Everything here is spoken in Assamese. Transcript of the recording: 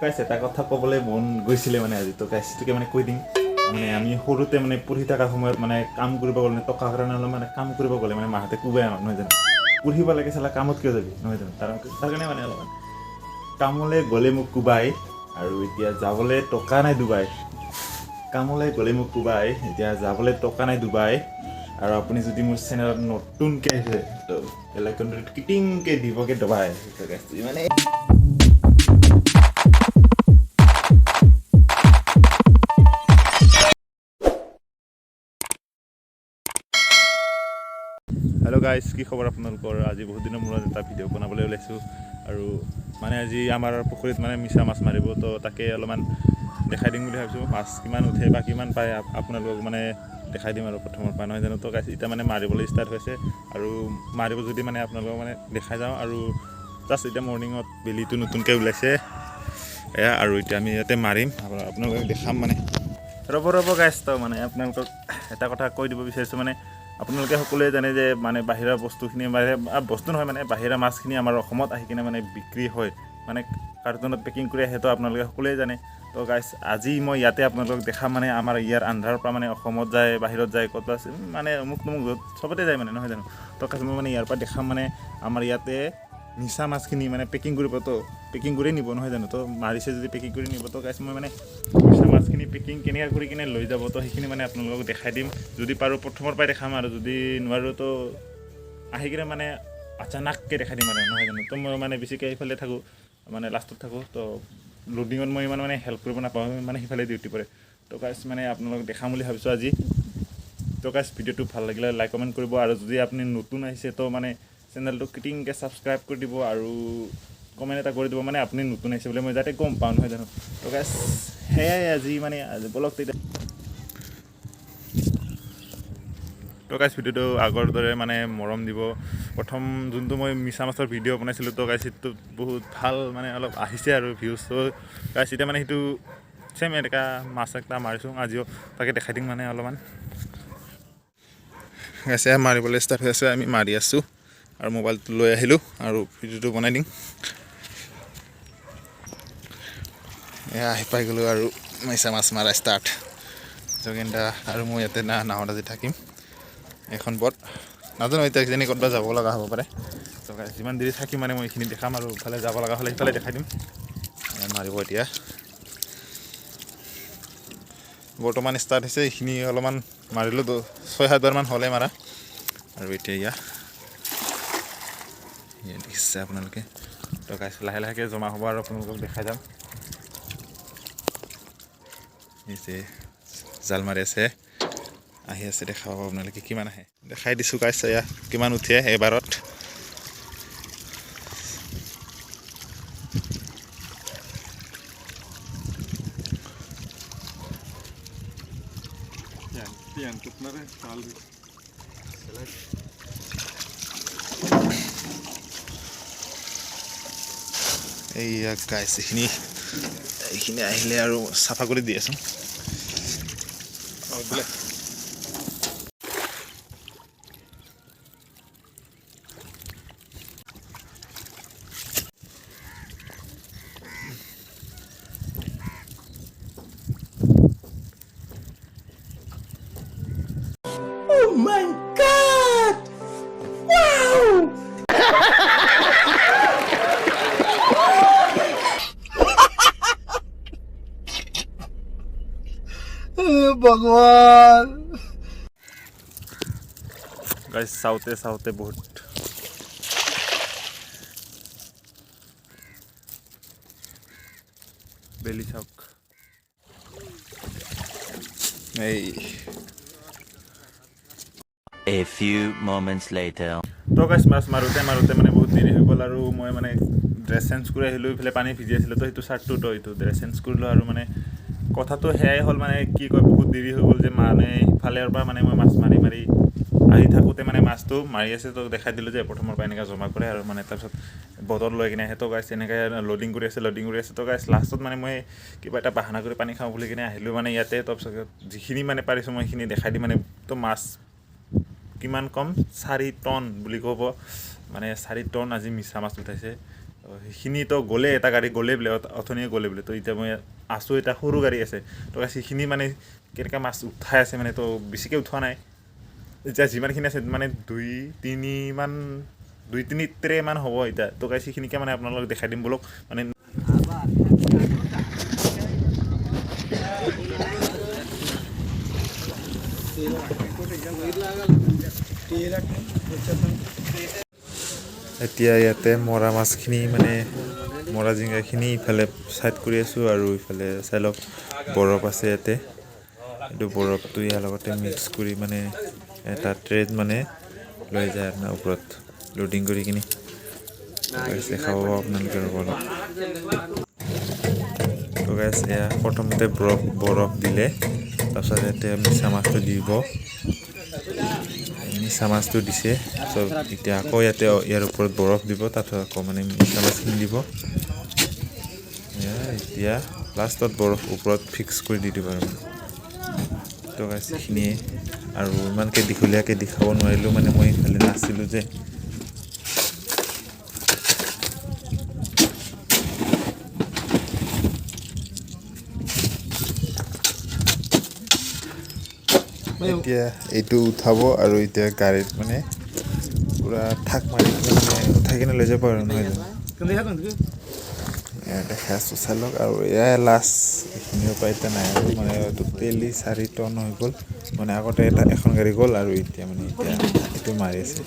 গাইছ, এটা কথা ক'বলৈ মন গৈছিলে মানে আজি, তো গাইছ, সেইটোকে মানে কৈ দিম। মানে আমি সৰুতে মানে পঢ়ি থকা সময়ত মানে কাম কৰিব গ'লে, মানে টকা কাৰণে অলপ মানে কাম কৰিব গ'লে মানে মাহঁতে কোবাই আমাক, নহয় জানো? পঢ়িব লাগে চালা, কামত কিয় যাবি, নহয় জানো? তাৰ কাৰণে মানে অলপমান কামলৈ গ'লে মোক কোবাই আৰু এতিয়া যাবলৈ টকা নাই ডুবাই। কামলৈ গ'লে মোক কোবাই, এতিয়া যাবলৈ টকা নাই ডুবাই। আৰু আপুনি যদি মোৰ চেনেলত নতুনকৈ আহিছে, তো বেল আইকনটো কিটিংকৈ দিবকৈ দবাই। তো guys, ইমানে। হেল্ল' গাইজ, কি খবৰ আপোনালোকৰ? আজি বহুত দিনৰ মূৰত এটা ভিডিঅ' বনাবলৈ ওলাইছোঁ আৰু মানে আজি আমাৰ পুখুৰীত মানে মিছা মাছ মাৰিব, তো তাকে অলপমান দেখাই দিম বুলি ভাবিছোঁ। মাছ কিমান উঠে বা কিমান পায় আপোনালোকক মানে দেখাই দিম আৰু প্ৰথমৰ পৰা, নহয় জানো? তো গাইজ, এতিয়া মানে মাৰিবলৈ ষ্টাৰ্ট হৈছে আৰু মাৰিব যদি মানে আপোনালোকক মানে দেখাই যাওঁ। আৰু জাষ্ট এতিয়া মৰ্ণিঙত বেলিটো নতুনকৈ ওলাইছে এয়া, আৰু এতিয়া আমি ইয়াতে মাৰিম, আপোনালোকক দেখাম। মানে ৰ'ব ৰ'ব গাইজ, তো মানে আপোনালোকক এটা কথা কৈ দিব বিচাৰিছোঁ। মানে আপোনালোকে সকলোৱে জানে যে মানে বাহিৰা বস্তুখিনি, বাহিৰা বস্তু নহয়, মানে বাহিৰা মাছখিনি আমাৰ অসমত আহি কিনে মানে বিক্ৰী হয়, মানে কাৰ্টুনত পেকিং কৰি আহে, তো আপোনালোকে সকলোৱে জানে। তো গাইজ, আজি মই ইয়াতে আপোনালোকক দেখাম, মানে আমাৰ ইয়াৰ আন্ধাৰৰ পৰা মানে অসমত যায়, বাহিৰত যায়, ক'ত আছে, মানে অমুক তমুক য'ত চবতে যায় মানে, নহয় জানো? তো গাইজ, মই মানে ইয়াৰ পৰা দেখাম, মানে আমাৰ ইয়াতে মিছা মাছখিনি মানে পেকিং কৰিব, তো পেকিং কৰি নিব, নহয় জানো? তো মাৰিছে যদি পেকিং কৰি নিব। তো গাইজ, মই মানে মিছা মাছখিনি পেকিং কেনেকৈ কৰি কিনে লৈ যাব, তো সেইখিনি মানে আপোনালোকক দেখাই দিম। যদি পাৰোঁ প্ৰথমৰ পৰাই দেখাম আৰু যদি নোৱাৰোঁ তো আহি কিনে মানে আচানাককৈ দেখাই দিম আৰু, নহয় জানো? তো মই মানে বেছিকৈ সেইফালে থাকোঁ, মানে লাষ্টত থাকোঁ, তো লোডিঙত মই ইমান মানে হেল্প কৰিব নাপাওঁ, মানে সিফালে ডিউটি পৰে। তো গাইজ, মানে আপোনালোকক দেখাম বুলি ভাবিছোঁ আজি। তো গাইজ, ভিডিঅ'টো ভাল লাগিলে লাইক কমেণ্ট কৰিব আৰু যদি আপুনি নতুন আহিছে, তো মানে চেনেলটো কিটিংকৈ ছাবস্ক্ৰাইব কৰি দিব আৰু কমেণ্ট এটা কৰি দিব, মানে আপুনি নতুন আহিছে বুলি মই যাতে গম পাওঁ, নহয় জানো? তো গাইজ, সেয়াই আজি মানে আজি বলক তেতিয়া। তো গাইজ, ভিডিঅ'টো আগৰ দৰে মানে মৰম দিব। প্ৰথম যোনটো মই মিছা মাছৰ ভিডিঅ' বনাইছিলোঁ, তো গাইজ, সেইটো বহুত ভাল মানে অলপ আহিছে আৰু ভিউজ। তো গাইজ, এতিয়া মানে সেইটো ছেম এনেকুৱা মাছ এটা মাৰিছোঁ আজিও, তাকে দেখাই দিম মানে অলপমান। গাইজ, এয়া মাৰিবলৈ ষ্টাৰ্ট হৈ আছে, আমি মাৰি আছোঁ আৰু মোবাইলটো লৈ আহিলোঁ আৰু ভিডিঅ'টো বনাই দিম। এয়া আহি পাই গ'লোঁ আৰু মিছা মাছ মাৰা ষ্টাৰ্ট। যোগেন দা আৰু মই ইয়াতে নাৱত আজি থাকিম এখন বট, নাজানো এতিয়া কিজানি ক'ৰবাত যাব লগা হ'ব পাৰে। তো guys, যিমান দেৰি থাকিম মানে মই এইখিনি দেখাম আৰু ইফালে যাব লগা হ'লে সিফালে দেখাই দিম। এয়া মাৰিব এতিয়া বৰ্তমান ষ্টাৰ্ট হৈছে। এইখিনি অলপমান মাৰিলোঁ, 6-7 বাৰমান হ'লে মাৰা। আৰু এতিয়া ইয়াত দেখিছে আপোনালোকে। তো গাইজ, লাহে লাহেকৈ জমা হ'ব আৰু আপোনালোকক দেখাই যাম। এই যে জাল মাৰি আছে, আহি আছে, দেখা পাব আপোনালোকে কিমান আহে। দেখাই দিছোঁ গাইজ, এয়া কিমান উঠে এবাৰত। कितना रे साल भी। এইয়া গাইজ, এইখিনি আহিলে আৰু চাফা কৰি দি আছোঁ। বোলে। Oh my God! Wow! ভগৱান। গাইজ, চাওঁতে চাওঁতে বহুত বেলি চাওক এই। A few moments later. তো গাইজ, মাছ মাৰোঁতে মাৰোঁতে মানে বহুত দেৰি হৈ গ'ল আৰু মই মানে ড্ৰেছ চেঞ্জ কৰি আহিলোঁ। ইফালে পানী ভিজি আছিলোঁ, তো সেইটো চাৰ্টটো, তো এইটো ড্ৰেছ চেঞ্জ কৰিলোঁ। আৰু মানে কথাটো সেয়াই হ'ল, মানে কি কয়, বহুত দেৰি হৈ গ'ল যে মানে সিফালৰ পৰা মানে মই মাছ মাৰি মাৰি আহি থাকোঁতে মানে মাছটো মাৰি আছে, তো দেখাই দিলোঁ যে প্ৰথমৰ পৰা এনেকৈ জমা কৰে আৰু মানে তাৰপিছত বটল লৈ কিনে আহে। তো গাইজ, এনেকৈ লোডিং কৰি আছে, লোডিং কৰি আছে। তো গাইজ, লাষ্টত মানে মই কিবা এটা বাহানা কৰি পানী খাওঁ বুলি কিনে আহিলোঁ মানে ইয়াতে। তাৰপিছত যিখিনি মানে পাৰিছোঁ মই সেইখিনি দেখাই দিম। মানে তো মাছ কিমান কম, 4 টন বুলি ক'ব, মানে 4 টন আজি মিছা মাছ উঠাইছে। সেইখিনি তো গ'লে এটা গাড়ী গ'লে বোলে, অথনিয়ে গ'লে বোলে। তো এতিয়া মই আছোঁ, এটা সৰু গাড়ী আছে। তো সেইখিনি মানে কেনেকৈ মাছ উঠাই আছে, মানে তো বেছিকৈ উঠোৱা নাই। এতিয়া যিমানখিনি আছে মানে 2-3 মান, 2-3 ট্ৰেমান হ'ব এতিয়া। তো গাইছ, সেইখিনিকে মানে আপোনালোকক দেখাই দিম ব'লক। মানে এতিয়া ইয়াতে মৰা মাছখিনি, মানে মৰা জিঙাখিনি ইফালে ছাইড কৰি আছোঁ। আৰু ইফালে চাই লওক, বৰফ আছে ইয়াতে। এইটো বৰফটো ইয়াৰ লগতে মিক্স কৰি মানে এটা ট্ৰেত মানে লৈ যায় আপোনাৰ ওপৰত লোডিং কৰি কিনি। দেখাব আপোনালোকে, ৰ'ব অলপ। তো গাইছ, এয়া প্ৰথমতে বৰফ দিলে, তাৰপিছত ইয়াতে মিছা মাছটো দিব। মিছা মাছটো দিছে, তাৰপিছত এতিয়া আকৌ ইয়াতে ইয়াৰ ওপৰত বৰফ দিব, তাৰপিছত আকৌ মানে মিছা মাছখিনি দিব। এয়া এতিয়া লাষ্টত বৰফ ওপৰত ফিক্স কৰি দি দিব। আৰু মানে তো গাইছ, এইখিনিয়ে আৰু। ইমানকৈ দীঘলীয়াকৈ দেখাব নোৱাৰিলোঁ, মানে মই ইফালে নাছিলোঁ যে। এতিয়া এইটো উঠাব আৰু এতিয়া গাড়ীত মানে পূৰা থাক মাৰি কিনে মানে উঠাই কিনে লৈ যাব আৰু, নহয় জানো? এয়া দেখাই আছোঁ, চাই লওক। আৰু এয়াই লাষ্ট, এইখিনিৰ পৰা এতিয়া নাই আৰু। মানে টোটেলি 4 টন হৈ গ'ল। মানে আগতে এটা এখন গাড়ী গ'ল আৰু এতিয়া মানে এতিয়া এইটো মাৰি আছে।